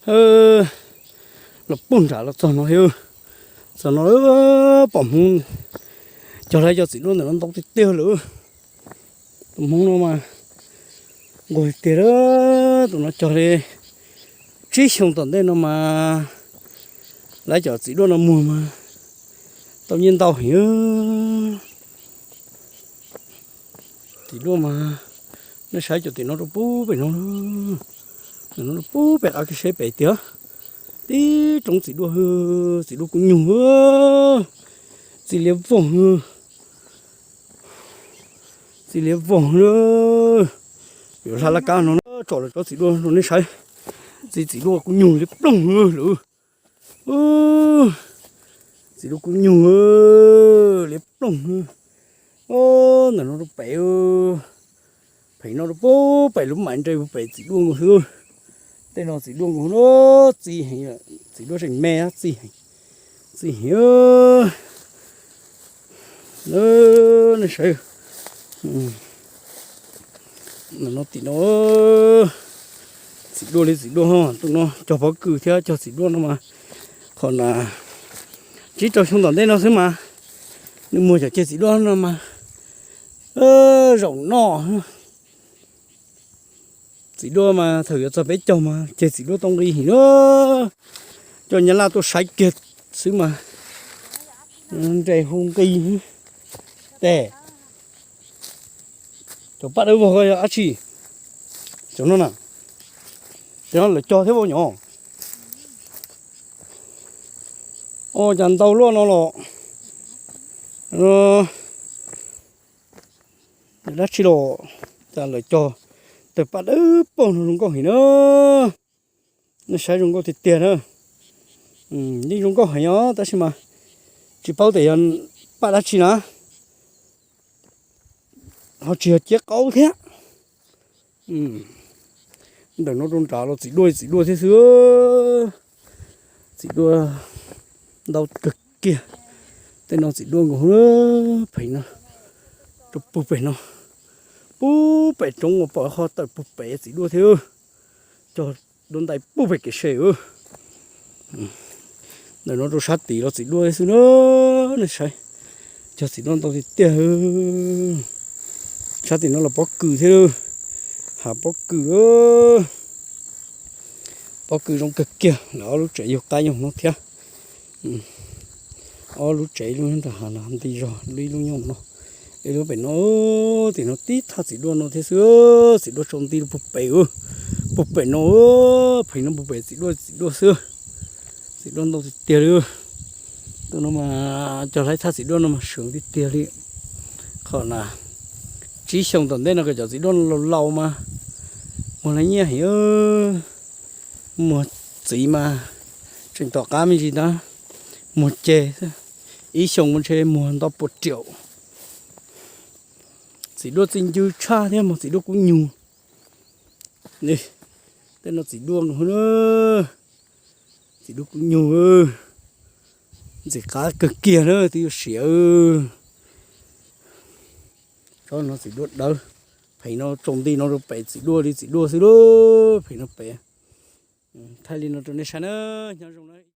Los puag nram los txog no thiab, txog no pom hmoov cog lawm, cov txiv duaj ntawm no ntau tiag tiag lawm. Tus hmoov no mas nquag tiag tiag, tus no cog li tsib xyoo tom ntej no mas lawv cov txiv duaj no muag mas tau nyiaj ntau heev. Txiv duaj mas nej saib cov tim no rau puag pem no, no rau puag pem qab kev seb pem tiag, tib roob txiv duaj, txiv duaj kuj nyuj, txiv liab voog, txiv liab voog na. Yuav hla laj kab no tsom lawv cov txiv duaj rau nej saib, txiv, txiv duaj kuj nyuj liab ploog lawm. Txiv duaj kuj nyuj liab ploog. Ntawm no rau pem, pem no rau puag pem lub maim nres puag pem txiv duaj nkaus xwb. Tej no txiv duaj nkaus no, txi heev, txiv duaj zeem me txi heev, txi heev. Nej saib, no tim no txiv duaj li txiv duaj, tus no cog pob kws thiab cog txiv duaj no mas qhov na tsib rau xyoo tom ntej no xwb mas nws muag cov ceg txiv duaj no mas zaum noj. Txiv duaj mas thaum yuav txog peb caug mas ceg txiv duaj tau nqi heev na. Cov nyab laj tuaj saib kiag xwb mas nres hu nqi. Tes, cov paj dawb vog ko yog dab tsi? Cov no na, cov no lawv cog thiab vau nyov. Ua cas ntau luaj no los? Dab tsi los? Cas lawv cog tawg paj dawb paug no zoo nkauj heev na. Nej saib zoo nkauj tiag tiag na. Yeej zoo nkauj heev os tab sis mas tsis paub tias yog paj dab tsi na, ho tsis yog ciab qaub thiab. Ntawm no rau nrad los txiv duaj txiv duaj thiab xwb. Txiv duaj ntau kawg kiag. Tej no txiv duaj nkaus pem no, rau puag pem no, puag pem roob uas pom qhov tawm puag pem txiv duaj thiab. Cog duab ntais puag pem kev se. Ntawm no rau sab tid los txiv duaj xwb na. Nej saib, cog txiv duaj ntau tiag tiag. Sab tim no los pob kws thiab, hav pob kws. Pob kws zoo kawg kiag, lawv ob lub tsev yug qab yug no thiab. Ob lub tsev, ib lub nyob nram hav no nti zog, ib lub nyob no, ib lub pem no. Tim no tib thaj txiv duaj no thiab xwb, txiv duaj tsaus nti puag pem, puag pem no, pem no puag pem txiv duaj txiv duaj xwb. Txiv duaj ntau tiag tiag li. Tus no mas cog lawm thaj txiv duaj no mas sawv tiag tiag li. Qhov na tsib xyoo tom ntej no kom cov txiv duaj no laus laus mas muag lawv nyiaj heev. Muag txiv mas tseem tom qab me ntsis ntag, muag ceg ib xyoo mas ntshe muag ntau puas riaum. Txiv duaj txi ncw tshaj thiab mas txiv duaj kuj nyuj. Tej no txiv duaj nkaus na, txiv duaj kuj nyuj, ntxim qab kawg kiag na twb yuav siav. Tsob no txiv duaj dawb, pem no tsaus nti no rau pem txiv duaj li txiv duaj xwb lauj, pem no pem. Thaij li no rau nej saib na, nyob zoo na.